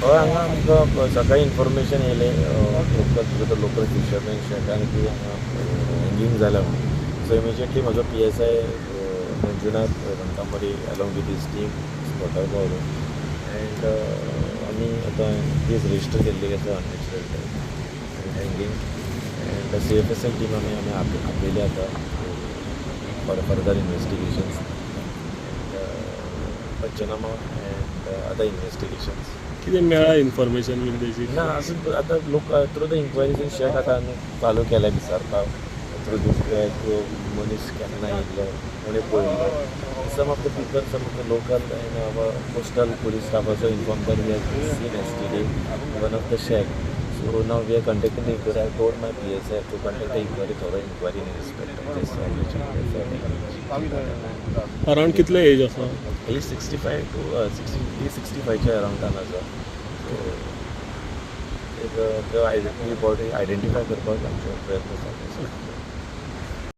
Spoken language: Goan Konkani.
हय, हांगा आमकां सकाळी इन्फॉर्मेशन येयलें लोकल लोकल फिशरमॅन शॅकान की हांगा हँगींग जाला म्हणून. सो इमिजिएटली म्हजो PSI Manjunath Vankamuri along with his team स्पॉटार पावलो एंड आमी आतां केस रजिस्टर केल्ली आसा unnatural death and hanging and CFSL team आमी आमी आपयली आतां for further investigations and panchnama and other investigations. कितें मेळ्ळा इन्फॉर्मेशन बीन तेजी? ना, अजून आतां लोक थ्रू the inquiries shack आतां आमी चालू केल्या विचारपाक थ्रू दीस मनीस केन्ना येयल्लो, कोणें पळयल्लो. Some of the people, some of the local and our coastal police staff also informed that he has been seen yesterday in one of the shack. So now we are conducting the inquiry. I told my PSI to conduct the inquiry, thorough inquiry in respect of this alleged. Around कितले एज आसा? Age 65 to 60, 65च्या अराउंडान आसा. सो एक बॉडी आयडेंटिफाय करपाक आमचो प्रयत्न चालू आसा.